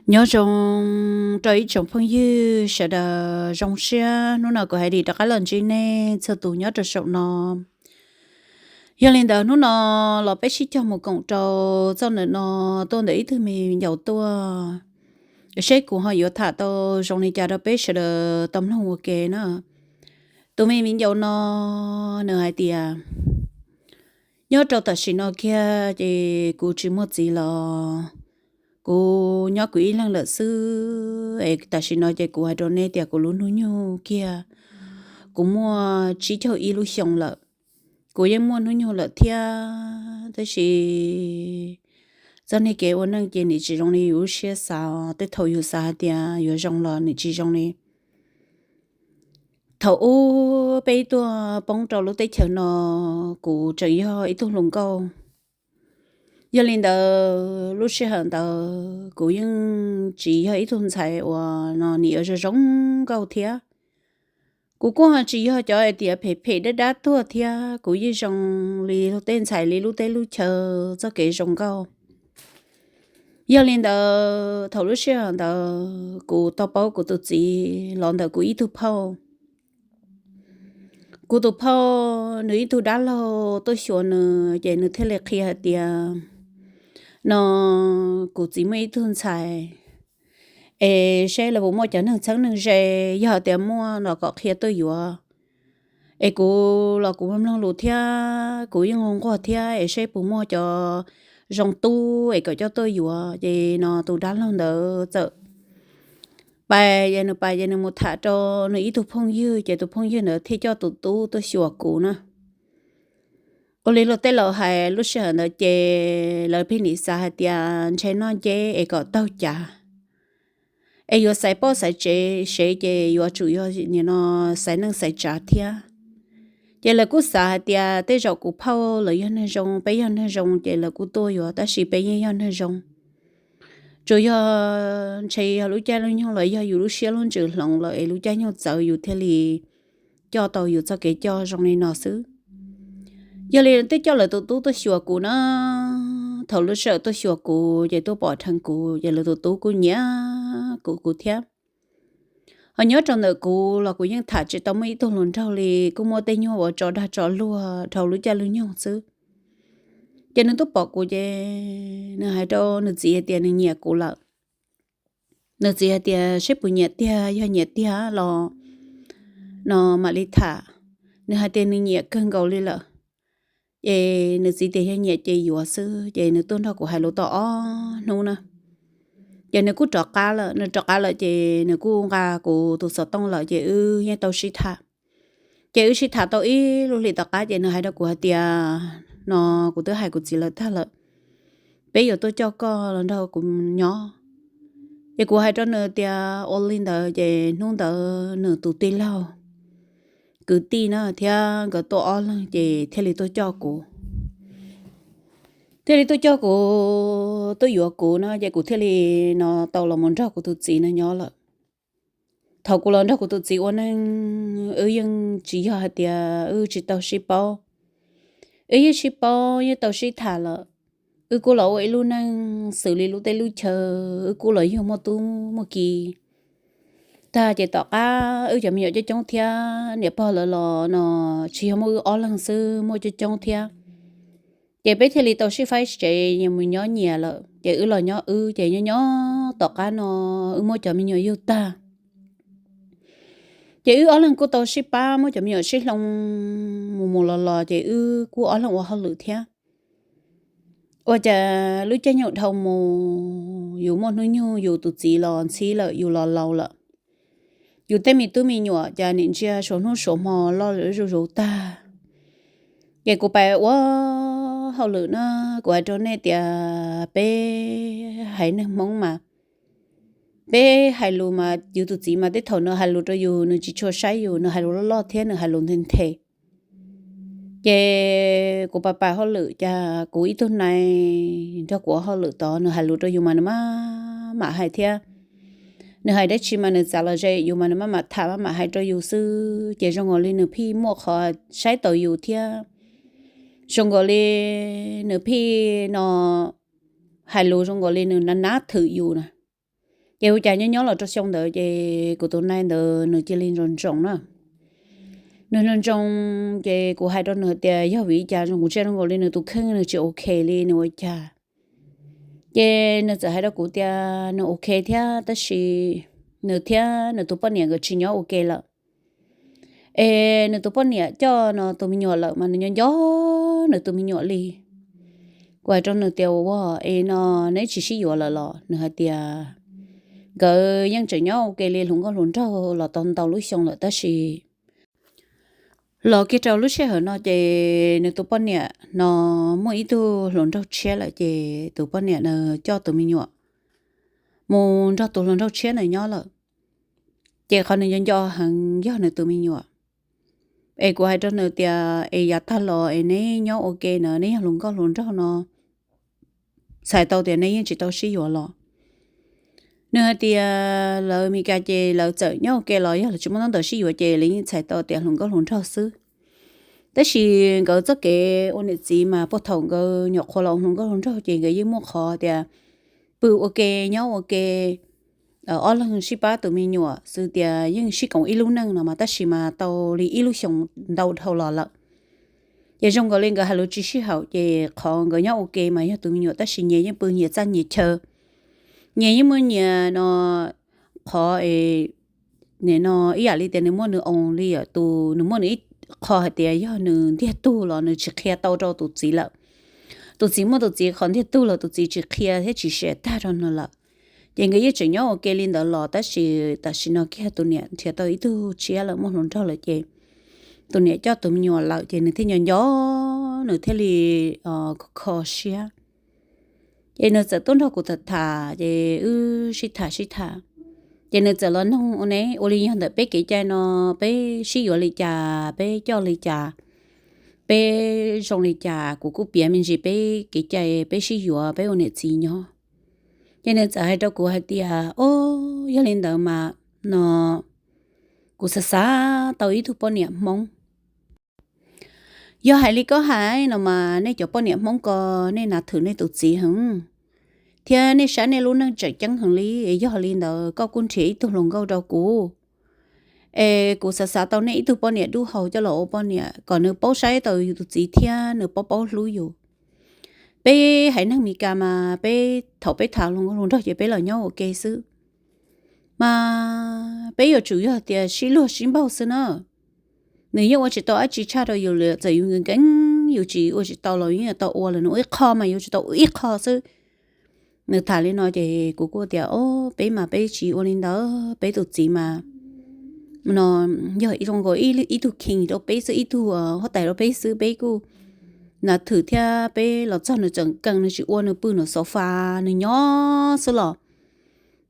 Nyob zoo rau ib tsoom phooj ywg sawv daws, zoo siab hnub no kuv hais li rov qab los ntsib nej txhua tus nyob rau saum no. Yog li ntawd hnub no los peb sib cog mus koom rau txoj ntawm no tuaj ntawm ib tug me viv ncaus tuaj, seb kuv ho yuav tham tau zoo li cas rau peb sawv daws tau mloog ua ke na. Tus me viv ncaus no nws hais tias, nyob rau tam sim no kiag ces kuv tsis muaj txiv los kuv nyob kuv ib leeg lawm xwb es tam sim no ces kuv hais rau nej tias kuv lub hnub nyoog kiag, kuv muaj tsib caug ib lub xyoo lawm, kuv yeej muaj hnub nyoog lawm thiab, tab sis txoj niag kev ua neej ces nws tsis zoo li yus lub siab xav, tej thaum yus xav hais tias yuav zoo los nws tsis zoo li. Thaum ub peb tuaj poob rau lub teb chaws no, kuv tseem yog ib tug hluas nkauj. Yog li ntawd lub sij hawm ntawd kuv yeej tsis yog ib tug ntxhais uas no nws yuav zoo zoo nkauj thiab. Kuv kuj ho tsis yog cov hais tias phem phem dab dab tuag thiab, kuv yeej zoo li tej ntxhais li lub teb lub chaw txoj kev zoo nkauj. Yog li ntawd thaum lub sij hawm ntawd kuv tau paub kuv tus txiv los ntawm kuv ib tug phauj. Kuv tus phauj nws ib tug dab laug tuaj xyuas nws ces nws thiaj li qhia hais tias no kuv txiv muaj ib tug ntxhais, es seb lawv puas muaj cov neeg txheeb neeg ze, yog tias muaj los kom qhia tuaj yuav. Es kuv los kuv mloog lus thiab kuv yeej nquag thiab es seb puas muaj cov zoo tub es kom coj tuaj yuav. Ces no tus dab laug ntawd txawm pais, ces nws pais ces nws mus tham rau nws ib tug phooj ywg, ces tus phooj ywg ntawd thiaj coj tus tub tuaj xyuas kuv na. Ua li luag tej laus hais lub sij hawm ntawd ces lawv pheej nim xav hais tias ntshe noj nceb es kom taug cav, es yuav xaiv poj xaiv tsev sev ces yuav tsum yog nim no xaiv neej xaiv tsav thiab. Ces lawv kuj xav hais tias tej zaum kuv phauj lawv yog neeg zoo, peb yog neeg zoo ces lawv kuj tuaj yuav, tab sis peb yeej yog neeg zoo. Tsuas yog ntshe yog lub caij lub nyoog los yog yus lub siab lub ntsws hloov lawm es lub caij nyoog txawv yus thiaj li coj tau yus txoj kev coj zoo li no xwb. Yog li thiaj coj lawv tus tub tuaj xyuas kuv na. Thaum lub sij hawm tuaj xyuas kuv ces tuaj pom dheev kuv ces lawv tus tub kuj nyiam kuv kuv thiab. Ho nyob rau ntawm kuv los kuv yeej tham tsis tau muaj ib tug hluas nraug li, kuj muaj tej nyuag uas tso dag tso luag dhau lub caij lub nyoog xwb. Ces nws tuaj pom kuv ces nws hais rau nws txiv hais tias nws nyiam kuv lawm. Nws txiv hais tias seb puas nyiam tiag, yog nyiam tiag los no mam li tham. Nws hais tias nws nyiam kawg nkaus li lawm. Ces nws txiv tias yog nyiam ces yuav xwb, ces nws tuaj nrog kuv hais lus tau ob hnub na. Ces nws kuj rov qab lawm, nws rov qab lawm ces nws kuj nqa kuv tus xov tooj lawm ces wb yeej tau sib tham. Ces wb sib tham tau ib lub hlis tom qab ces nws hais rau kuv hais tias no kuv twb hais kuv txiv lawv tag lawm, peb yuav tuaj coj koj los nrog kuv nyob. Ces kuv hais rau nws tias ua li ntawd ces hnub ntawd nws tus tij laug kwv tij na thiab nkawd tuaj ob leeg ces thiaj li tuaj coj kuv. Thiaj li tuaj coj kuv, tuaj yuav kuv na ces kuv thiaj li no tau los mus nrog kuv tus txiv no nyob lawm. Thaum kuv los nrog kuv tus txiv ua neej, wb yeej tsis yog hais tias wb tsis tau sib paub. Wb yeej sib paub, yeej tau sib tham lawm. Wb kuj los ua ib lub neej xws li lub teb lub chaw, wb kuj los yug muaj tub muaj ki tag ces tom qab wb cov me nyuam coob coob thiab niam pog lawv los no tsis yog muaj wb ob leeg xwb, muaj coob coob thiab. Ces peb thiaj li tau sib faib tsev mus nyob nyias lawm, ces wb los nyob wb, ces nyob nyob tom qab no wb muab cov me nyuam yug tag. Ces wb ob leeg kuj tau sib pab muab cov me nyuam sib hloov mus mus los los, ces wb kuj ob leeg ua hauj lwm thiab. Ua cas lub caij nyoog dhau mus, yus muaj hnub nyoog yus tus txiv los ntxhib lawm, yus los laus lawm. Yus tej me tub me nyuam cas nim ntsia suav hnub suav hmo loj zuj zus tag. Ces kuv pais ua hauj lwm na, kuv hais rau nej tias peb haiv neeg Hmoob mas peb hais lus mas yus tus txiv mas tej thaum nws hais lus rau yus nws tsis tshua saib yus, nws hais lus loj loj thiab nws hais lus nthe nthe. Ces kuv pais pais hauj lwm cas kuv ib tug nai nrog kuv ua hauj lwm tod, nws hais lus rau yus mas nws maj mam hais thiab. Nws hais dab tsi mas nws txav los ze yus mas nws maj mam tham maj mam hais rau yus xwb. Ces zoo nkaus li nws pheej muaj qhov saib taus yus thiab. Zoo nkaus li nws pheej no hais lus zoo nkaus li nws nab nab thwm yus na. Ces ua cas nyob nyob los rau xyoo ntawd ces kuv tus nai ntawd nws cia li ntsoo ntsoo na. Nws ntsoo ntsoo, ces kuv hais rau nws tias yog vim li cas kuv ntsia zoo nkaus li nws tus kheej nws tsis ok li, nws ua cas. Ces nws txawm hais rau kuv tias nws ok thiab tab sis nws thiab nws tus poj niam nkawd tsis nyob ua ke lawm. Es nws tus poj niam coj no tus me nyuam lawm mas nws nyob nco nws tus me nyuam li. Kuv hais rau nws tias ua es no neb tsis sib yuav lawm los? Nws hais tias nkawd yeej tseem nyob ua ke li hluas nkauj hluas nraug los tau ntau lub xyoo lawm tab sis los kiag rau lub sij hawm no ces nws tus poj niam no muaj ib tug hluas nraug tshiab lawm ces tus poj niam na coj tus me nyuam mus nrog tus hluas nraug tshiab na nyob lawm. Ces qhov nws nco nco heev yog nws tus me nyuam. Es kuv hais rau nws tias es yav tag los es neb nyob ua ke na, neb yog hluas nkauj hluas nraug no txhais tau tias neb yeej tsis tau sib yuav los? Nws hais tias lawv Meskas ces lawv txawm nyob ua ke los yog lawv tsis muaj tab ntawd sib yuav ces lawv yeej txhais tau tias hluas nkauj hluas nraug xwb. Tab sis nkawd txoj kev ua niam txiv mas puag thaum nkawd nyuam qhuav los hluas nkauj hluas nraug ces nkawd yeej muaj qhov tias pw ua ke, nyob ua ke, ob leeg sib pab tus me nyuam xwb tias yeej sib koom ib lub neej no mas tab sis mas tau li ib lub xyoos ntau dhau los lawm. Ces zoo nkaus li nkawd hais lus tsis sib haum ces qhov nkawd nyob ua ke mas yog tus me nyuam tab sis nyias yeej pw nyias txaj nyias chaw, nyias yeej muaj nyias no qhov no ib yam li tias nws muaj nws oos li tus, nws muaj nws ib qho hais tias yog nws ntiag tug los nws tsis qhia tau rau tus txiv lawm. Tus txiv muaj tus txiv qhov ntiag tug los tus txiv tsis qhia thiab tsis share tag rau nws lawm. Ces nkawd yeej tseem nyob ua ke li ntawd los tab sis tam sim no kiag tus niam nrhiav tau ib tug tshiab lawm, muaj hluas nraug lawm ces tus niam coj tus me nyuam lawm ces nws thiaj nco nco, nws thiaj li kho kho siab. Ces nws txawm tuaj nrog kuv tham tham ces wb sib tham sib tham. Ces nws txawm los noog ua ne ua li yog ntawm peb kev cai no peb sib yuav li cas, peb coj li cas, peb zoo li cas, kuv kuj piav me ntsis peb kev cai peb sib yuav peb ua niam txiv nyob. Ces nws txawm hais rau kuv hais tias o, yog li ntawd mas no kuv xav xav tau ib tug poj niam Hmoob. Yog hais li koj hais no mas nej cov poj niam Hmoob ko nej nav thwm nej tus txiv heev thiab nej saib nej lub neej tseem ceeb heev li. Yog li ntawd koj kuj nrhiav ib tug hluas nkauj rau kuv, es kuv xav xav tau nej ib tug poj niam dub hau coj los ua poj niam kom nws paub saib tau yus tus txiv thiab nws paub paub hlub yus. Peb haiv neeg Meskas mas peb thaum peb tham hluas nkauj hluas nraug ces peb los nyob ua ke xwb, mas peb yuav tsum yog tias sib luag sib npaug xwb na. Nws yeej ua tsis tau dab tsi tshaj rau yus li, txawm yus nkees nkees yus tsis ua tsis tau los yeej tau ua lawm, nws ua ib qho mas yus tsis tau ua ib qho xwb. Nws tham li no ces kuv kuj tias o, peb mas peb tsis ua li ntawd, peb tus txiv mas no yog zoo nkaus ib tug king rau peb xwb, ib tug huab tais rau peb xwb, peb kuj nav thwm thiab peb los txog nws tseem kees, nws tsis ua, nws pw nws sofa nws nyob xwb los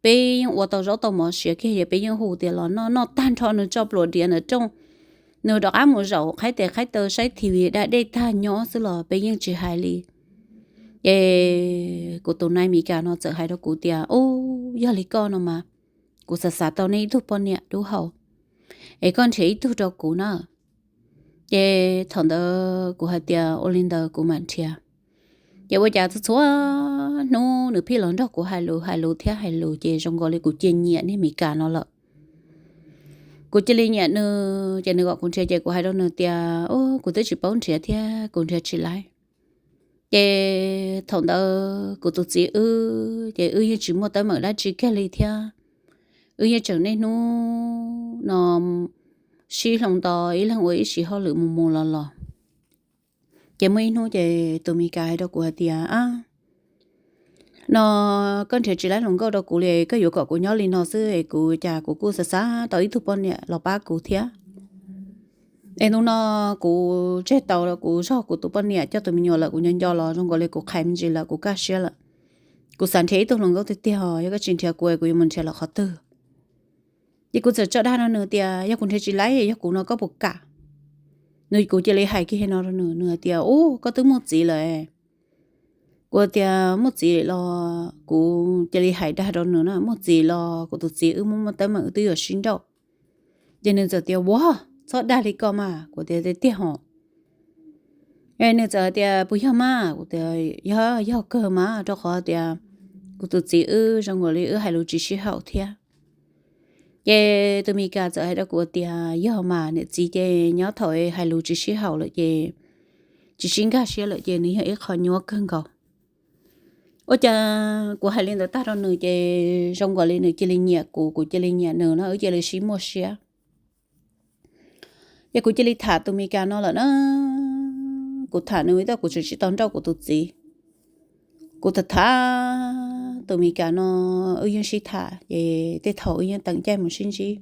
peb yeej ua tau zaub tau mov siav kiag, yog peb yeej hu tias los noj, noj tag nrho nws tso pluas diav ntawm rooj, nws rov qab mus zaum qhaib tes qhaib taw saib T V da dej tag nyob xwb los peb yeej tsis hais li. Ces kuv tus nai Meskas no txawm hais rau kuv tias u, yog li koj no mas kuv xav xav tau nej ib tug poj niam dub hau, es koj nrhiav ib tug rau kuv na. Ces thaum ntawd kuv hais tias ua li ntawd kuv mam nrhiav. Ces ua cas txhua txhua hnub nws pheej los nrog kuv hais lus hais lus thiab hais lus ces zoo nkaus li kuv cia nyiam niag Meskas no lawm. Kuv cia li nyiam nws ces nws kom kuv nrhiav ces kuv hais rau nws tias u, kuv twb tsis paub nrhiav thiab kuv nrhiav tsis laib. Ces thaum ntawd kuv tus txiv wb ces wb yeej tsis muaj teeb meem dab tsi kiag li thiab, wb yeej tseem niaj hnub no sib hloov nto ib leeg ua ib sim hauj lwm mus mus los los. Ces muaj ib hnub ces tus Meskas hais rau kuv hais tias a, no koj nrhiav tsis laib hluas nkauj rau kuv li, koj yuav kom kuv nyob li no xwb es kuv cas kuv kuj xav xav tau ib tug poj niam los pab kuv thiab. Es hnub no kuv tseg tau kuv zog kuv tus poj niam coj tus me nyuam lawm, kuv nco nco los zoo nkaus li kuv qhais me ntsis lawm, kuv kaj siab lawm. Kuv xav nrhiav ib tug hluas nkauj tiag tiag, yog koj tsis nrhiav kuv es kuv yuav mus nrhiav lawm qhov twg? Ces kuv txawm tso dag rau nws tias yog kuv nrhiav tsis laib yog kuv no koj puas kam? Nws, kuv cia li hais kiag no rau nws, nws hais tias u, koj twb muaj txiv lawm. Kuv tias muaj txiv los, kuv cia li hais dag rau nws na, muaj txiv los kuv tus txiv wb muaj muaj teeb meem wb twb yuav sib nrauj. Ces nws txawm tias ua, txhob dag li ko mas, kuv tias tiag tiag hos. Nws txawm tias puas yog mas, kuv tias yog, yog kawg mas, rau qhov tias Tus txiv wb zoo nkaus li wb hais lus tsis sib haum thiab. Ces tus Meskas txawm hais rau kuv tias yog mas niam txiv ces nyob thaum hais lus tsis sib haum lawm ces tsis sib nkag siab lawm ces nws yog ib qho nyuaj kawg nkaus. Ua cas kuv hais li ntawd tag rau nws ces zoo nkaus li nws cia li nyiam kuv, kuv cia li nyiam nws no wb cia li sib muaj siab. Ces kuv cia li tham tus Meskas no lawm na. Kuv tham nws tab kuv tseem tsis tau nrauj kuv tus txiv. Kuv tham tham tus Meskas no, wb yeej sib tham ces tej thaum wb yeej teem caij mus sib ntsib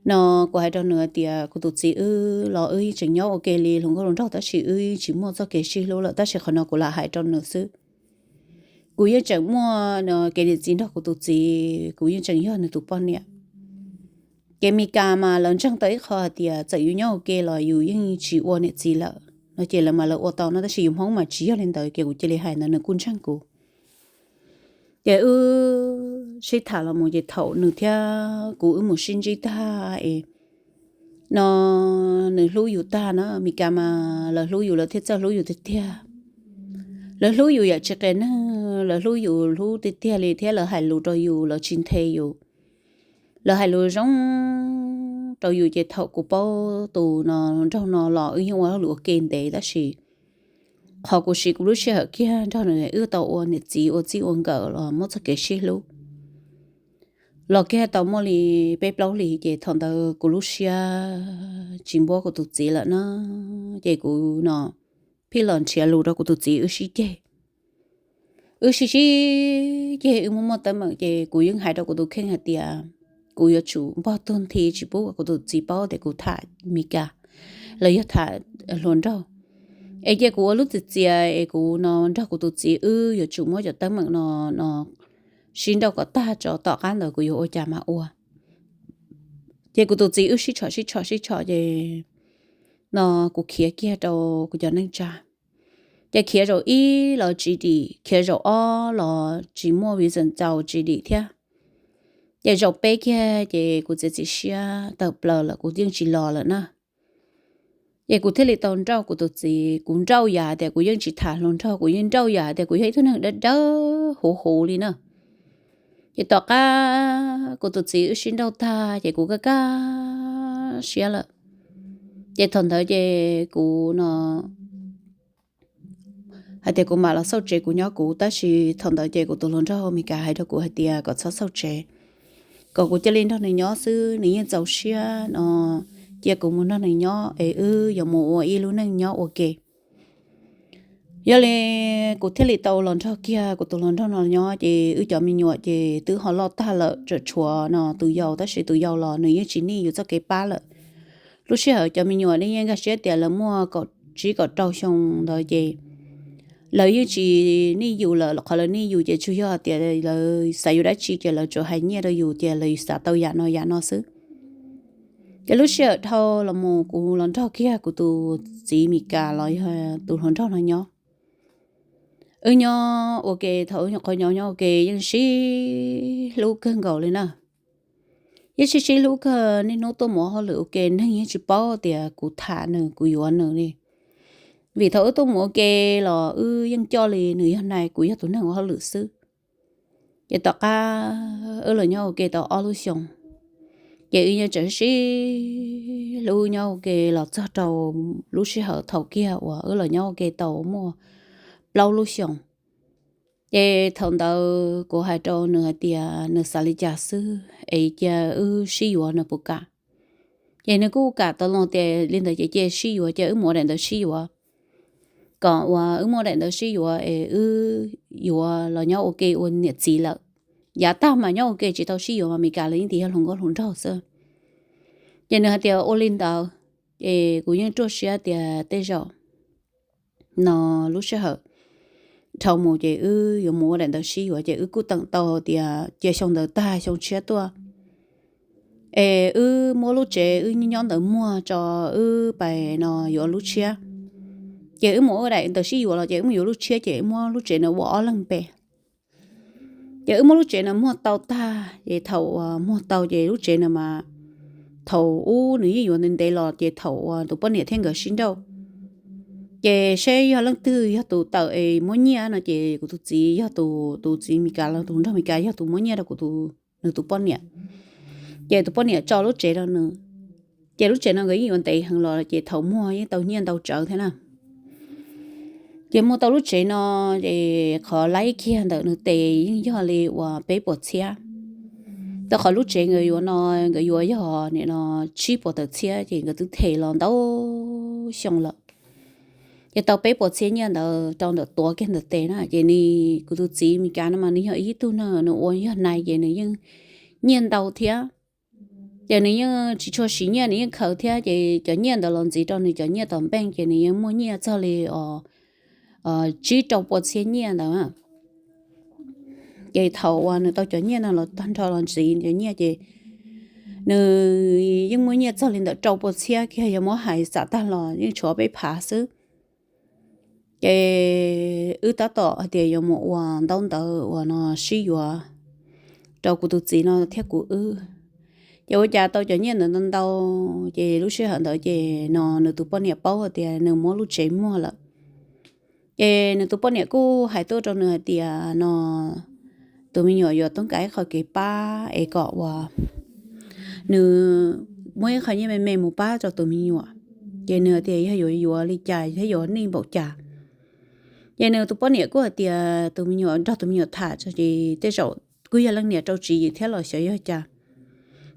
no. Kuv hais rau nws tias kuv tus txiv wb los wb yeej tseem nyob ua ke li hluas nkauj hluas nraug tab sis wb yeej tsis muaj txoj kev sib hlub lawm, tab sis qhov no kuv lam hais rau nws xwb. Kuv yeej tseem muaj kev niam txiv nrog kuv tus txiv, kuv yeej tseem yog nws tus poj niam. Ces Meskas mas lawv ntseeg tau ib qho hais tias txawm yus nyob ua ke los yus yeej tsis ua niam txiv lawm no ces lawv mas lawv ua tau no, tab sis yus Hmoob mas tsis yog li ntawd ces kuv cia li hais ntawd nws kuj ntseeg kuv. Ces wb sib tham los mus ces thaum nws thiab kuv wb mus sib ntsib tag es no nws hlub yus tag na, Meskas mas lawv hlub yus lawv thiaj txawj hlub yus tiag tiag. Lawv hlub yus yam tsis qias neeg, lawv hlub yus hlub tiag tiag li thiab lawv hais lus rau yus lawv tsis nthe yus. Lawv hais lus zoo rau yus ces thaum kuv paub tus no nraug no los wb yeej ua hauj lwm ua ke ntev tab sis qhov kuv siv kuv lub sij hawm kiag nrog nws wb tau ua niam txiv ua txij ua nkawm los muab txoj kev sib hlub los kiag tau muaj li peb plaub hlis ces thaum ntawd kuv lub siab tsis npuab kuv tus txiv lawm na. Ces kuv no phij los nrhiav lus rau kuv tus txiv wb sib ceg. Wb sib sib ceg wb muaj muaj teeb meem ces kuv yeej hais rau kuv tus kheej hais tias kuv yuav tsum npog tug nthi tsis pub kuv tus txiv paub tias kuv tham Meskas los yog tham hluas nraug. Es cia kuv ua lub txiv txias es kuv no nrog kuv tus txiv wb yuav tsum muab cov teeb meem no no sib nrauj kom tag tso tom qab ntawd kuv yuav ua cas mas ua. Ces kuv tus txiv wb sib tshom sib tshom sib tshom ces no kuv khiav kiag rau kuv cov neej tsa. Ces khiav zaum ib los tsis dim, khiav zaum ob los tsis muaj visa txaus tsis dim thiab. Ces zaum peb kiag ces kuv txiav txim siab tawm plaws lawm kuv yeej tsis los lawm na. Ces kuv thiaj li tau nrauj kuv tus txiv, kuv nrauj yam tias kuv yeej tsis tham hluas nraug, kuv yeej nrauj yam tias kuv yog ib tug neeg dawb dawb huv huv li na. Ces tom qab kuv tus txiv wb sib nrauj tag ces kuv kaj kaj siab lawm. Ces thaum ntawd ces kuv no hais tias kuv mam los xauj tsev kuv nyob kuv, tab sis thaum ntawd ces kuv tus hluas nraug Meskas hais rau kuv hais tias kom txhob xauj tsev, kom kuv cia li nrog nws nyob xwb, nws yeej txaus siab no, cia kuv mus nrog nws nyob es wb yuav mus ua ib lub neej nyob ua ke. Yog li kuv thiaj li tau los nrog kiag kuv tus hluas nraug no nyob, ces wb cov me nyuam ces twb ho loj tag lawm, tseem tshuav no tus yau, tab sis tus yau los nws yeej tsis nij yus txoj kev pab lawm. Lub sij hawm cov me nyuam ne yeej nkag siab tias lawv muaj kaum tsib kaum rau xyoo ntawd ces lawv yeej tsis nij yus lawm, qhov lawv nij yus ces tsuas yog tias lawv xav yuav dab tsi ces lawv tsuas hais nyiaj rau yus tias lawv xav tau yam no yam no xwb. Ces lub sij hawm dhau los mus kuv los nrog kiag kuv tus txiv Meskas los yog tus hluas nraug no nyob. Wb nyob ua ke, thaum wb nyuam qhuav nyob nyob ua ke yeej sib hlub kawg nkaus li na. Yeej sib sib hlub kawg, niaj hnub tuaj mus ua hauj lwm ua ke, neeg yeej tsis paub tias kuv tham nws kuv yuav nws li. Vim thaum wb tuaj mus ua ke los wb yeej coj li nws yog nais kuv yog tus neeg ua hauj lwm xwb. Ces tom qab wb los nyob ua ke tau ob lub xyoos, ces wb yeej tseem sib hlub nyob ua ke los txog rau lub sij hawm thaum kiag uas wb los nyob ua ke tau muaj plaub lub xyoos. Ces thaum ntawd kuv hais rau nws hais tias nws xav li cas xwb es cia wb sib yuav nws puas kam. Ces nws kuj kam tau los tias li ntawd ces cia sib yuav, ces wb mus ua daim ntawv sib yuav, kom uas wb muaj daim ntawv sib yuav es wb yuav los nyob ua ke ua niam txiv lawm. Yav tag mas nyob ua ke tsis tau sib yuav mas Meskas lawv yeej tias yog hluas nkauj hluas nraug xwb. Ces nws hais tias ua li ntawd, ces kuv yeej ruaj siab tias tej zaum no lub sij hawm dhau mus ces wb yuav mus ua daim ntawv sib yuav, ces wb kuj teem tau tias cia xyoo ntawd tag xyoo tshiab tuaj es wb muab lub tsev wb nyob ntawd muag tso, wb pais no yuav lub tshiab. Ces wb mus ua daim ntawv sib yuav los ces wb mus yuav lub tshiab ces wb muab lub tsev no ua ob leeg npe. Ces wb muab lub tsev no muag tau tag, ces thaum uas muag tau ces lub tsev no mas thaum ub nws yeej yuav ntev ntev los ces thaum uas tus poj niam thiab nkawd sib nrauj, Ces seb yog leej twg yog tus tawm es muab nyiaj no ces kuv tus txiv yog tus, tus txiv Meskas los tus nraug Meskas yog tus muab nyiaj rau kuv tus, nws tus poj niam. Ces tus poj niam tso lub tsev rau nws. Ces lub tsev no nkawd yeej yuav ntev heev los ces thaum muag yeej tau nyiaj ntau tsawv thiab na. Ces muag tau lub tsev no, ces qhov laib kiag ntawm nws tes yeej yog li uas peb puas txhiab. Tau qhov lub tsev nkawd yuav no, nkawd yuav yog nim no tsib puas tawm txhiab, ces nkawd twb them los ntau xyoo lawm. Ces tau peb puas txhiab nyiaj ntawd rau ntawm tuav kiag ntawm tes na, ces nws, kuv tus txiv Meskas no mas nws yog ib tug no nws ua yog nais ces nws yeej nyiaj ntau thiab. Ces nws yeej tsis tshua siv nyiaj, nws yeej khaws thiab, ces cov nyiaj ntawd los ntxiv rau nws cov nyiaj tom npeej ces nws yeej muaj nyiaj txog li tsib rau puas txhiab nyiaj ntawd. Ces thaum uas nws tau cov nyiaj no los tag nrho los ntxiv cov nyiaj ces nws yeej muaj nyiaj txog li ntawm rau puas txhiab kiag, yog muab hais xam tag los yeej tshuav peb phav xwb. Ces wb tab tom hais tias yuav mus ua ntaub ntawv uas no sib yuav rau kuv tus txiv no thiab kuv wb. Ces ua cas tau cov nyiaj ntawd ntau ntau, ces lub sij hawm ntawd ces no nws tus poj niam paub hais tias nws muab lub tsev muag lawm. Ces nws tus poj niam kuj hais tuaj rau nws hais tias no tus me nyuam yuav toob kas ib qho kev pab es kom uas nws muab ib qho nyiaj me me mus pab rau tus me nyuam. Ces nws tias yog yuav yuav li cas thiab yuav nej npaum cas. Ces nws tus poj niam kuj hais tias tus me nyuam nrog tus me nyuam tham tso ces tej zaum kuj yog leej niam rau tswv yim thiab los xyov yog cas.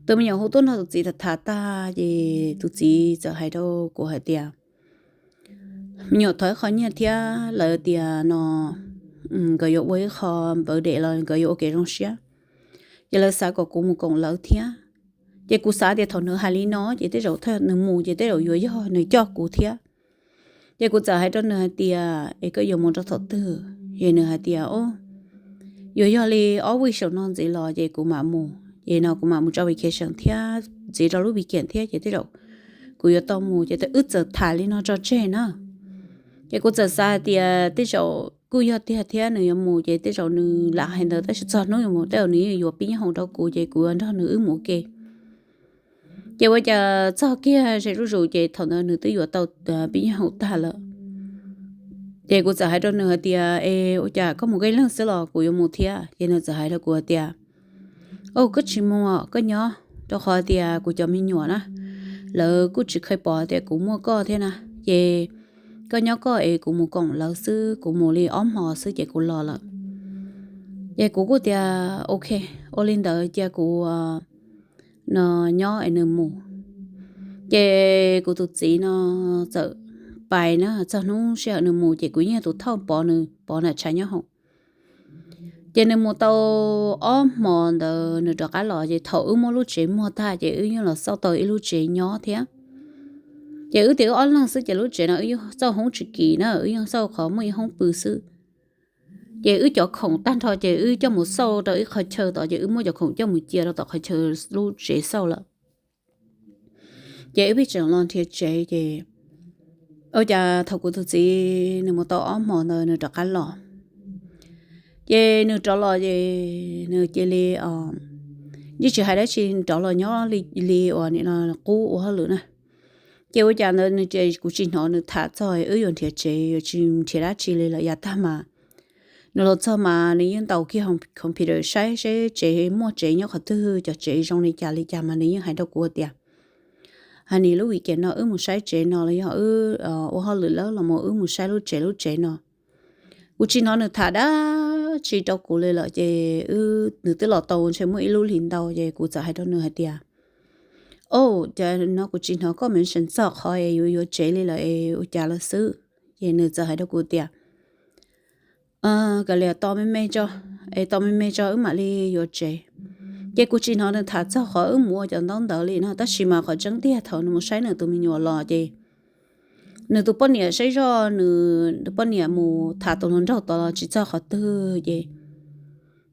Tus me nyuam hu tuaj nrog tus txiv tham tham tag ces tus txiv txawm hais rau kuv hais tias me nyuam thov ib qho nyiaj thiab lawv tias no nkawd yuav ua ib qho npawv dem los nkawd yuav ua kev zoo siab. Ces lawv xav kom kuv mus koom lawv thiab. Ces kuv xav tias thaum nws hais li no ces tej zaum nws mus ces tej zaum yuav yog nws coj kuv thiab. Ces kuv txawm hais rau nws hais tias es koj yuav mus rau thaum twg? Ces nws hais tias o, yuav yog li ob week saum no ntxiv los ces kuv mam mus, ces no kuv mam mus tso vacation thiab ntxiv rau lub weekend thiab ces tej zaum kuv yuav tau mus. Ces wb txawm tham li no tso tseg na. Ces kuv txawm xav hais tias tej zaum kuj yog tiag thiab nws yuav mus ces tej zaum nws lam hais ntawd tab sis txog hnub yuav mus tej zaum nws yeej yuav pib nyob hoom rau kuv ces kuv yuav nrog nws wb mus ua ke. Ces ua cas txog kiag ze zuj zus ces thaum ntawd nws twb yuav tau pib nyob hoom tag lawm. Ces kuv txawm hais rau nws hais tias es ua cas koj mus koj ib leeg xwb los kuv yuav mus thiab? Ces nws txawm hais rau kuv hais tias o, koj tsis mus, koj nyob, rau qhov tias kuv cov me nyuam na, lawv kuj tsis kheev pom tias kuv muaj koj thiab na. Ces koj nyob koj es kuv mus koom lawv xwb, kuv mus li ob hmo xwb ces kuv los lawm. Ces kuv kuj tias ok, ua li ntawd cia kuv no nyob es nws mus. Ces kuv tus txiv no txawm pais na, txog hnub sij hawm nws mus ces kuv yeej yog tus thauj pov nws, pov nram tshav nyob hoom. Ces nws mus tau ob hmo ntawd nws rov qab los ces thaum wb muab lub tsev muag tag ces wb yeej los xauj tau ib lub tsev nyob thiab. Ces wb tias wb ob leeg xwb ces lub tsev no wb yeej xauj hoob tsis kim na, wb yeej xauj qhov muaj ib hoob pw xwb. Ces wb cov khoom tag nrho ces wb coj mus xauj rau ib qhov chaw tod ces wb muab cov khoom coj mus cia rau tom qhov chaw lub tsev xauj lawm. Ces wb pheej tseem los nrhiav tsev ces ua cas thaum kuv tus txiv nws mus tau ob hmo ntawd nws rov qab los. Ces nws rov los ces nws cia li yeej tsis hais dab tsi, rov los nyob li uas nim no qub ua hauj lwm na. Ces ua cas ntawd nws, kuv tsis hnov nws tham txog wb yuav nrhiav tsev yuav tsis nrhiav dab tsi li lawm yav tag mas nws los txog mas nws yeej ntaus kiag computer saib seb tsev muaj tsev nyob qhov twg, cov tsev zoo li cas li cas mas nws yeej hais rau kuv tias hais nim lub weekend no wb mus saib tsev no los yog wb ua hauj lwm lawm los mus wb mus saib lub tsev lub tsev no. Kuv tsis hnov nws tham dab tsi rau kuv li lawm ces nws twb los tau ntshe muaj ib lub hlis ntau ces kuv txawm hais rau nws hais tias o, cas no kuv tsis hnov koj mention txog qhov es yuav yuav tsev li lawm es ua cas lawm xwb? Ces nws txawm hais rau kuv tias kav liam, tos me me tso, es tos me me tso wb mam li yuav tsev. Ces kuv tsis hnov nws tham txog qhov wb mus ua cov ntaub ntawv li no, tab sis mas qhov tseeb tiag thaum nws mus saib nws tus me nyuam los ces nws tus poj niam saib zoj, nws tus poj niam mus tham tus hluas nraug tod los tsis txog qhov twg ces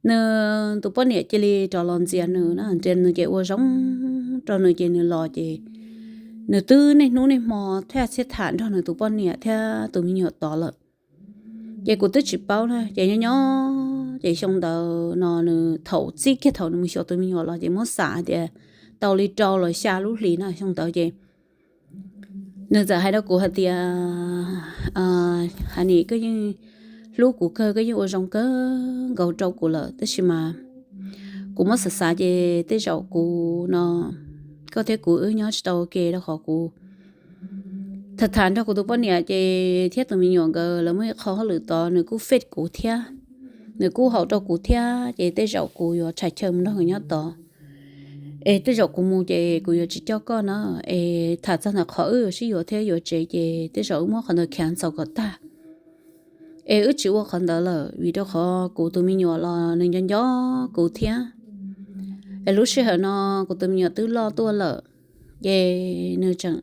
nws tus poj niam cia li rov los ntxias nws na, ntxias nws ces ua zoo rau nws ces nws los ces nws twb niaj hnub niaj hmo thiaj txhiaj tham nrog nws tus poj niam thiab tus me nyuam tod lawm. Ces kuv twb tsis paub na, ces nyob nyob ces xyoo ntawd no nws thaum txij kiag thaum nws mus xyuas tus me nyuam los ces muab xam hais tias tau li rau los xya lub hlis na, xyoo ntawd ces Nws txawm hais rau kuv hais tias, Hanis, koj yeej hlub kuv kawg, koj yeej ua zoo kawg nkaus rau kuv lawm, tab sis mas kuv muab xav xav ces tej zaum kuv no, koj thiab kuv wb nyob tsis tau ua ke rau qhov kuv tham tham nrog kuv tus poj niam ces thiab tus me nyuam nkawd lawv muaj ib qho hauj lwm tod, nws kuj fit kuv thiab, nws kuj haum rau kuv thiab, ces tej zaum kuv yuav tshais chaw mus nrog nkawd nyob tod. Es tej zaum kuv mus ces kuv yuav tsis coj koj na. Es tham txog ntawm qhov wb yuav sib yuav thiab yuav tsev ces tej zaum wb muab qhov ntawd cancel kom tag, es wb tsis ua qhov ntawd lawm, vim rau qhov kuv tus me nyuam los nws nco nco kuv thiab. Es lub sij hawm no kuv tus me nyuam twb loj tuaj lawm, ces nws tseem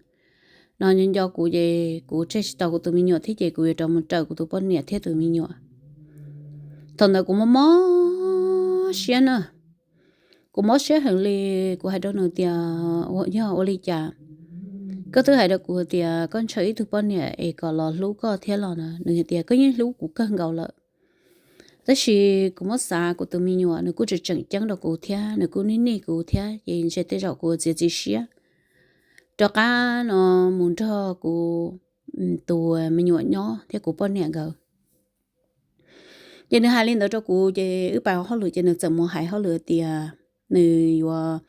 no nco nco kuv, ces kuv tseg tsis tau kuv tus me nyuam thiab, ces kuv yuav rov mus raws kuv tus poj niam thiab tus me nyuam. Thaum ntawd kuv mob mob siab na, kuv mob siab heev li. Kuv hais rau nws tias, Yog ua li cas? Koj twb hais rau kuv tias koj ntshaw ib tug poj niam es kom los hlub koj thiab los na. Nws hais tias, Koj yeej hlub kuv kawg nkaus lawm, tab sis kuv muab xav kuv tus me nyuam, nws kuj tseem tseem ceeb rau kuv thiab, nws kuj nij nij kuv thiab, ces ntshe tej zaum kuv txiav txim siab rov qab no mus nrog kuv tus me nyuam nyob thiab kuv poj niam nkawd. Ces nws hais li ntawd rau kuv, ces wb pais ua hauj lwm, ces nws txawm mus hais hauj lwm tias nws yuav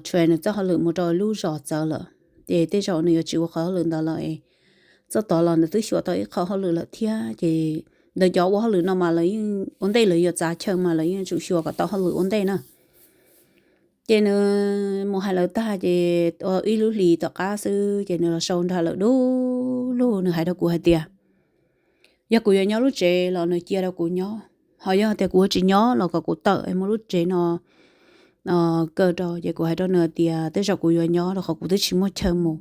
tshua nws txoj hauj lwm mus rau lub zos txawv lawm, ces tej zaum nws yuav tsis ua qhov hauj lwm ntawd lawm. Txoj tod los nws twb xyuas tau ib qho hauj lwm lawm thiab, ces ntawd cov ua hauj lwm no mas lawv yeej ua ntej, lawv yuav txav chaw mas lawv yeej tsum xyuas kom tau hauj lwm ua ntej na. Ces nws mus hais lawv tag ces ua ib lub hlis tom qab xwb ces nws los sau nra lawm dub lug, nws hais rau kuv hais tias, Yog kuv yuav nyob lub tsev los nws cia rau kuv nyob, ho yog tias kuv yuav tsis nyob los kom kuv tawm es muab lub tsev no kaw rau. Ces kuv hais rau nws tias tej zaum kuv yuav nyob rau qhov kuv twb tsis muaj chaw mus.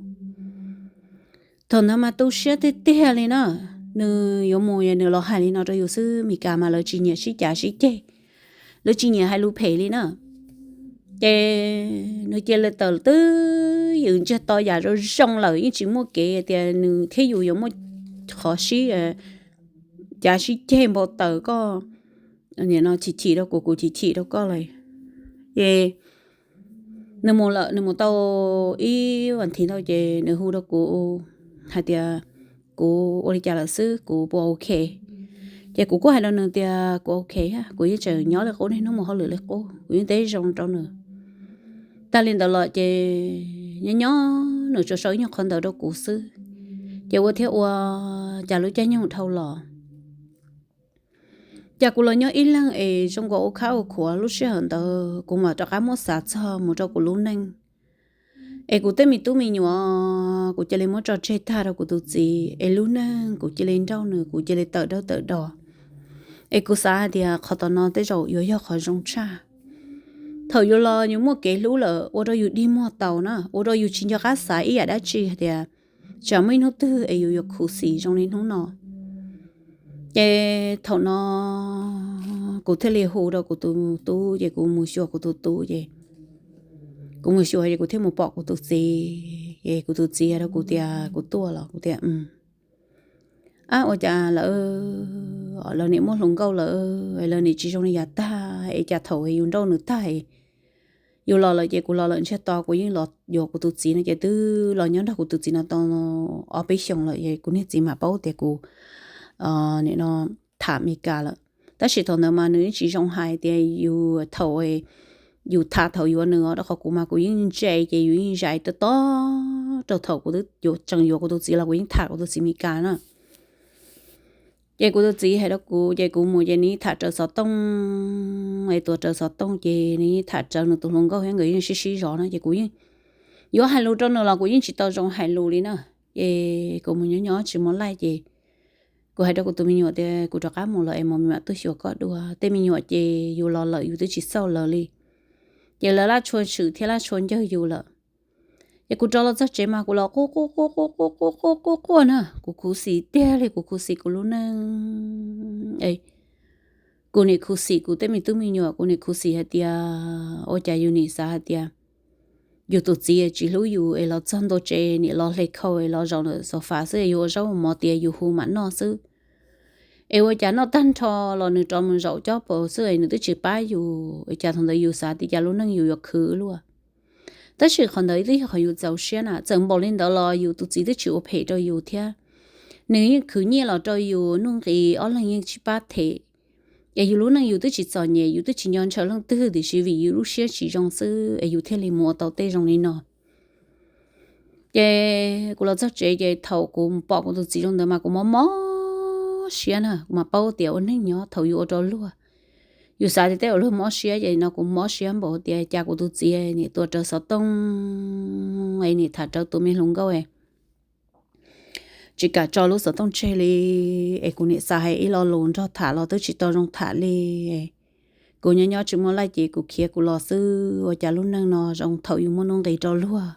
Thaum ntawd mas tu siab tiag tiag li na. Nws yuav mus es nws los hais li no rau yus xwb, Meskas mas lawv tsis nyiam sib cav sib ceg, lawv tsis nyiam hais lus phem li na. Ces nws cia li tawm twb ywm ntsiag to yam zoo zoo lawm, yeej tsis muaj kev tias nws thiab yus yuav muaj qhov sib cav sib ceg npau taws koj, nim no chim chim rau kuv, kuv chim chim rau koj lawm. Ces nws mus lawm, nws mus tau ib vas thiv ntau ces nws hu rau kuv hais tias kuv ua li cas lawm xwb, kuv puas ok. Ces kuv kuj hais rau nws tias kuv ok, kuv yeej tseem nyob li qub, niaj hnub mus hauj lwm li qub, kuv yeej teb zoo rau nws. Tag li ntawd los ces nyob nyob nws tsuas sau ib nyuag qhov ntawd rau kuv xwb, ces ua thiab ua, cas lub caij nyoog dhau los cas kuv los nyob ib leeg es zoo nkaus ua khab ua khuav. Lub sij hawm ntawd kuv mam rov qab muab xav txog mus rau kuv lub neej, es kuv tej me tub me nyuam kuv cia li muab tso tseg tag rau kuv tus txiv, es lub neej kuv cia li nrauj nws, kuv cia li tawm dawb tawm do. Es kuv xav hais tias qhov tom no tej zaum yuav yog qhov zoo tshaj. Thaum yus los yus muaj kev hlub lawm ua rau yus dig muag tau na, ua rau yus tsis nco qab xav ib yam dab tsi hais tias tsam muaj ib hnub twg es yus yuav khuv xim zoo li hnub no. Ces thaum no kuv thiaj li hu rau kuv tus tub, ces kuv mus xyuas kuv tus tub, ces kuv mus xyuas ces kuv thiaj mus pom kuv tus txiv, ces kuv tus txiv hais rau kuv tias kuv tuaj los, kuv tias, Ab, ua cas lawv, lawv niam muaj hluas nkauj lawm, lawv niam tsis zoo li yav tag, es cas thaum yus nrauj nws tag, yus los lawm ces kuv los lawm ntsiag to, kuv yeej los yuav kuv tus txiv no ces twb los nyob nrog kuv tus txiv no tau ob peb xyoos lawm, es kuv niag txiv mam paub tias kuv nim no tham Meskas lawm. Tab sis thaum ntawd mas nws yeej tsis zoo hais tias yus thaum yus tham thaum yuav nws os, rau qhov kuv mas kuv yeej ntse ces yus yeej zais tob tob rau thaum kuv twb tseem yuav kuv tus txiv los kuv yeej tham kuv tus txiv Meskas na. Ces kuv tus txiv hais rau kuv, ces kuv mus ces nws yeej tham rawv xov tooj, es tuav rawv xov tooj ces nws yeej tham rawv nws tus hluas nkauj thiab nkawd yeej sib sib zov no, ces kuv yeej yuav hais lus rau nws los kuv yeej tsis tau zoo hais lus li na. Ces kuv mus nyob nyob tsis muaj laij ces kuv hais rau kuv tus me nyuam tias kuv rov qab mus lawm es mam tuaj xyuas koj dua. Tej me nyuam ces yus los lawm yus twb tsis xauj lawv li, ces lawv laj tshua tshwm thiab laj tshua ncawg yus lawm. Ces kuv rov los txog tsev mas kuv los quaj quaj quaj quaj quaj quaj quaj quaj na, kuv khuv xim tiag li, kuv khuv xim kuv lub neej. Kuv nim khuv xim kuv tej me tub me nyuam, kuv nim khuv xim hais tias ua cas yus nim xav hais tias yus tus txiv tsis hlub yus es los txog ntua tsev nim los hle khau es los zaum ntawm sofa xwb es yus ua zaub ua mov tias yus hu mam noj xwb. Es ua cas noj tag nrho los nws rov mus zaum cob paus xwb es nws twb tsis pab yus, es cas thaum ntawd yus xav tias cas lub neej yus yuav khwv luaj. Tab sis qhov ntawd twb yog qhov yus txaus siab na, txawm npaum li ntawd los yus tus txiv twb tsis ua phem rau yus thiab. Nws yeej khwv nyiaj los rau yus nuj nqis, ob leeg yeej sib pab them. Es yus lub neej yus twb tsis txom nyem, yus twb tsis nco ntshaw leej twg, tiam sis vim yus lub siab tsis zoo xwb es yus thiaj li mus ua tau tej zoo li no. Ces kuv los txog tsev ces thaum kuv pom kuv tus txiv zoo ntawd mas kuv mob mob siab na, kuv mas paub tias ua neeg nyob thaum yus ua rau luag, yus xav tias tej ua luag mob siab ces no kuv mob siab npaum tias cas kuv tus txiv niam tua rawv xov tooj, es niam tham rawv tus me hluas nkauj, tsis kam tso lub xov tooj tseg li. Es kuv niam xav hais ib lo lus nrog tham los twb tsis tau zoo tham li. Kuv nyob nyob tsis muaj laij ces kuv khiav kuv los xwb. Ua cas lub neej no zoo thaum yus muaj nuj nqis rau luag,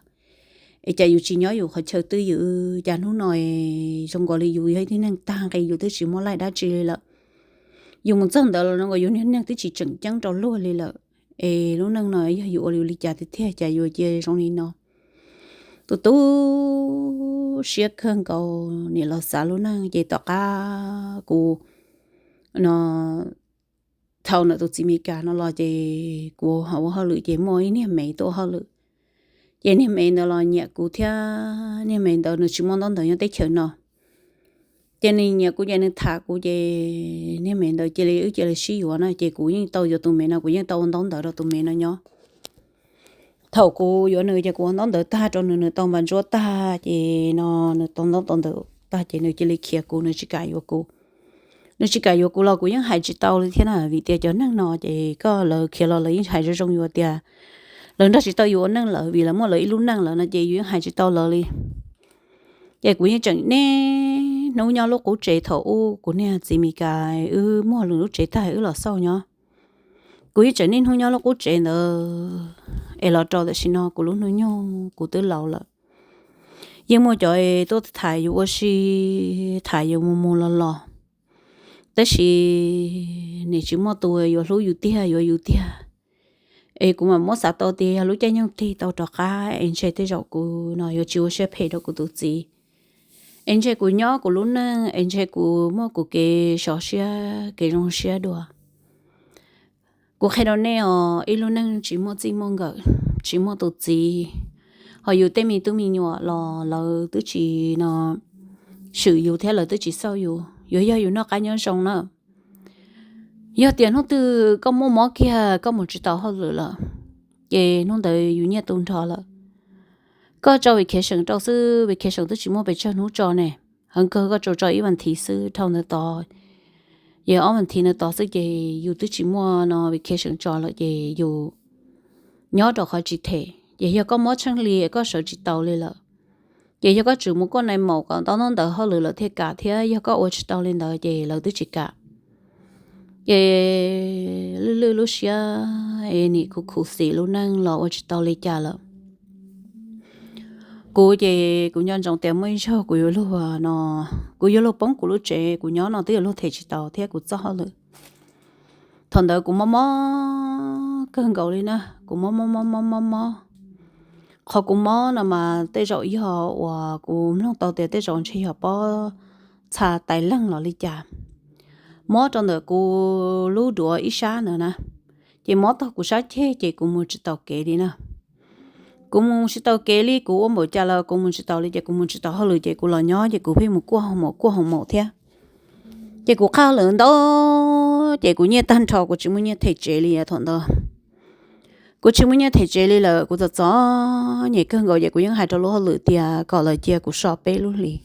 es cas yus tsis nyob yus qhov chaw twj ywm, cas hnub no es zoo nkaus li yus yog ib tug neeg tag nqis, yus twb tsis muaj laij dab tsi li lawm. Yus mus txog ntawd los zoo nkaus yus niag neeg twb tsis tseem ceeb rau luag li lawm. Es lub neej no yog yus ua li cas tiag tiag, cas yus cia zoo li no. Tu tu siab kawg nkaus, niam los xav lub neej ces tom qab kuv no thaum ntawm tus txiv Meskas no los ces kuv ho ua hauj lwm ces muaj ib niag me tuaj ua hauj lwm. Ces niag me ntawd los nyiam kuv thiab, niag me ntawd nws tsis muaj ntaub ntawv nyob teb chaws no. Ces nws nyiam kuv ces nws tham kuv ces niag me ntawd cia li wb cia li sib yuav na, ces kuv yeej tau yuav tus me no, kuv yeej tau ua ntaub ntawv rau tus me no nyob. Thaum kuv yuav nws ces kuv ua ntaub ntawv tag rau nws, nws tau npas ntsuab tag ces no nws tau ntaub tau ntawv tag ces nws cia li khiav kuv, nws tsis kam yuav kuv. Nws tsis kam yuav kuv los kuv yeej hais tsis tau li thiab na, vim tias cov neeg no ces koj lawv khiav los lawv yeej hais zoo zoo yus tias lawv nrog tsis tau yus ua neej lawm, vim lawv muaj lawv ib lub neej lawm no ces yus yeej hais tsis tau lawv li. Ces kuv yeej tseem niaj hnub nyob lub qub tsev, thaum ub kuv niag txiv Meskas wb muag lwm lub tsev tag wb los xauj nyob. Kuv yeej tseem niaj hnub nyob lub qub tsev ntawd es los rau tam sim no kuv lub hnub nyoog kuv twb laus lawm. Yeej muaj cov tuaj tham yus ua si, tham yus mus mus los los, tab sis nim tsis muaj tus yuav hlub yus tiag yuav yus tiag. Es kuv mam muab xav tau tias yog lub caij nyoog tig tau rov qab es ntshe tej zaum kuv no yuav tsis ua siab phem rau kuv tus txiv. Es ntshe kuv nyob kuv lub neej es ntshe kuv muaj kuv kev sov siab kev zoo siab dua. Kuv qhia rau nej os, ib lub neej tsis muaj txij muaj nkawm, tsis muaj tus txiv, ho yus tej me tub me nyuam los lawv twb tsis no swm yus thiab lawv twb tsis xauj yus, yuav yog yus noj qab nyob zoo na. Yog tias hnub twg koj muaj mob kiag koj mus tsis tau hauj lwm lawm, ces hnub ntawd yus nyiaj tu nrho lawm. Koj tso vacation rau xwb, vacation twb tsis muaj pes tsawg hnub tso ne. Heev kawg koj tsuas tso ib vas thiv xwb, dhau ntawd tod, yog ob vas thiv ntawd tod xwb ces yus twb tsis muaj no vacation tso lawm ces yus nyob rau qhov tsis them. Ces yog koj mob tsheej li koj sawv tsis taus li lawm, ces yog koj tseem mus kuaj nai maum kom ntaub ntaub ntawv hauj lwm lawv thiaj kam thiab, yog koj ua tsis tau li ntawd ces lawv twb tsis kam. Ces lwj lwj lub siab es nim khuv khuv xim lub neej los ua tsis tau li cas lawm. Kuv ces kuv nco ntsoov tias muaj ib zaug kuv yuav luag no, kuv yuav luag poob kuv lub tsev, kuv nyob no twb yuav luag them tsis tau thiab kuv txoj hauj lwm. Thaum ntawd kuv mob mob kawg nkaus li na, kuv mob mob mob mob mob mob. Qhov kuv mob no mas tej zaum yog uas kuv mloog tau tias tej zaum ntshe yog pob txha tais leej los li cas, mob rau ntawm kuv lub duav ib sab ntawd na. Ces mob tau kuv sab ceg ces kuv mus tsis taus kev li na. Kuv mus tsis taus kev li, kuv ua npaum cas los kuv mus tsis taus li, ces kuv mus tsis taus hauj lwm ces kuv los nyob ces kuv pheej mus kuaj hoo maum kuaj hoo maum thiab. Ces kuv qhaj lawm ntau, ces kuv nyiaj tag nrho kuv tsis muaj nyiaj them tsev li thaum ntawd. Kuv tsis muaj nyiaj them tsev li lawm, kuv txom txom nyem kawg nkaus ces kuv yeej hais rau lub hauj lwm tias kom lawv cia kuv so peb lub hlis.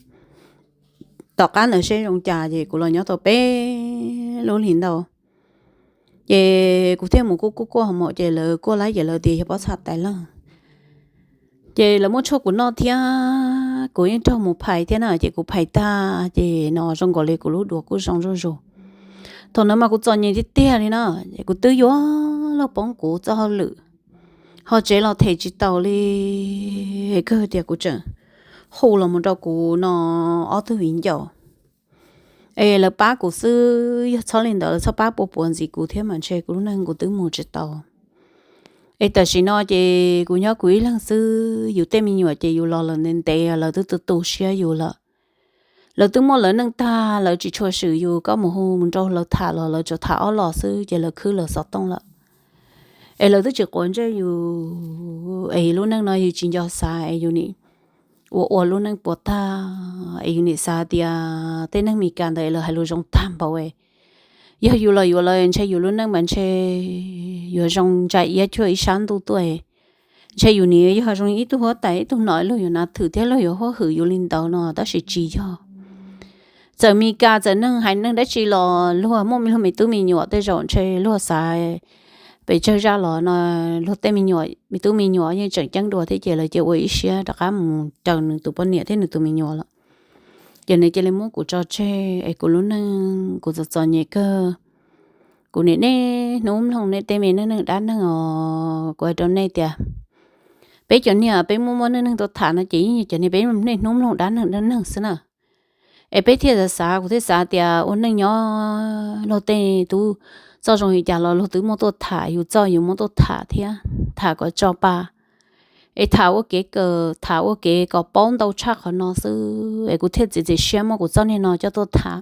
Tom qab ntawd seb zoo cas ces kuv los nyob tau peb lub hlis ntau. Ces kuv thiaj mus kuaj kuaj kuaj hoo maum ces lawv kuaj lab ces lawv tias yog pob txha tais leej. Ces lawv muab tshuaj kuv noj thiab kuv yeej raug mus phais thiab na, ces kuv phais tag ces no zoo nkaus li kuv lub duav kuj zoo zuj zus. Thaum ntawd mas kuv txom nyem tiag tiag li na, ces kuv twb yuav luag poob kuv txoj hauj lwm, ho tsev los them tsis taus li, kawg tias kuv tseem hu los mus rau kuv no ob tug viv ncaus es lawv pab kuv xwb, yog txhob li ntawd lawv txhob pab puas puas ntxiv kuv thiab mas ntshe kuv lub neej kuv twb mus tsis tau. Es tam sim no ces kuv nyob kuv ib leeg xwb, yus tej me nyuam ces yus los lawm ntev ntev, lawv twb tu tu siab yus lawm. Lawv twb muaj lawv neej tag, lawv tsis tshua swm yus, koj mus hu mus nrog lawv tham los lawv tsuas tham ob los xwb ces lawv khwb lawv xov tooj lawm. Es lawv twb tsis quav ntsej yus, es lub neej no yus tsis nco xav es yus nim ua ua lub neej puas tag es yus nim xav tias tej neeg Meskas ntawd lawv hais lus zoo tag npaum. Yog yus los yuav lawm ntshe yus lub neej mas ntshe yuav zoo ntsa iab cuag ib sab ntuj tuaj. Ntshe yus nim yog zoo ib tug huab tais ib tug nom luag yuav nav thwm thiab luag yuav huab hwm yus li ntawd no tab sis tsis yog. Txawm Meskas txawm neeg hais neeg dab tsi los luag muaj luag me tub me nyuam tej zaum ntshe luag xav pes tsawg zaj los no luag tej me nyuam me tub me nyuam yeej tseem ceeb dua thiab ces lawv cia ua ib siab rov qab mus raws nws tus poj niam thiab nws tus me nyuam lawm. Ces nws cia li muab kuv tso tseg es kuv lub neej kuv txom txom nyem kawg. Kuv nim niaj hnub mloog nej tej me neej neeg dab neeg os, kuv hais rau nej tias peb cov niag peb muaj muaj neej neeg tuaj tham no ces yeej yog cov niag peb niaj hnub mloog dab neeg dab neeg xwb na. Es peb thiaj xav xav, kuv thiaj xav tias ua neej nyob luag tej tub txoj zoo li cas los luag twb muab tuaj tham, yus txoj yus muab tuaj tham thiab tham kom tso pa. Es tham ua kev kawm, tham ua kev kom paub ntau tshaj qhov no xwb es kuv thiaj txiav txim siab muab kuv txoj niag no coj tuaj tham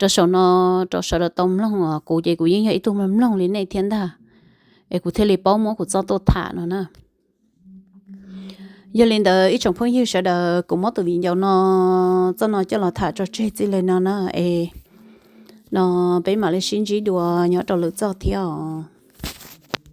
rau saum no, rau sawv daws tau mloog os. Kuv ces kuv yeej yog ib tug mloog mloog li nej thiab ntag, es kuv thiaj li paub muab kuv txoj tuaj tham no na. Yog li ntawd ib tsoom phooj ywg sawv daws, kuv muab tus viv ncaus no, txoj no coj los tham tso tseg txij li no na, es no peb mam li sib ntsib dua nyob rau lwm txoj thiab os.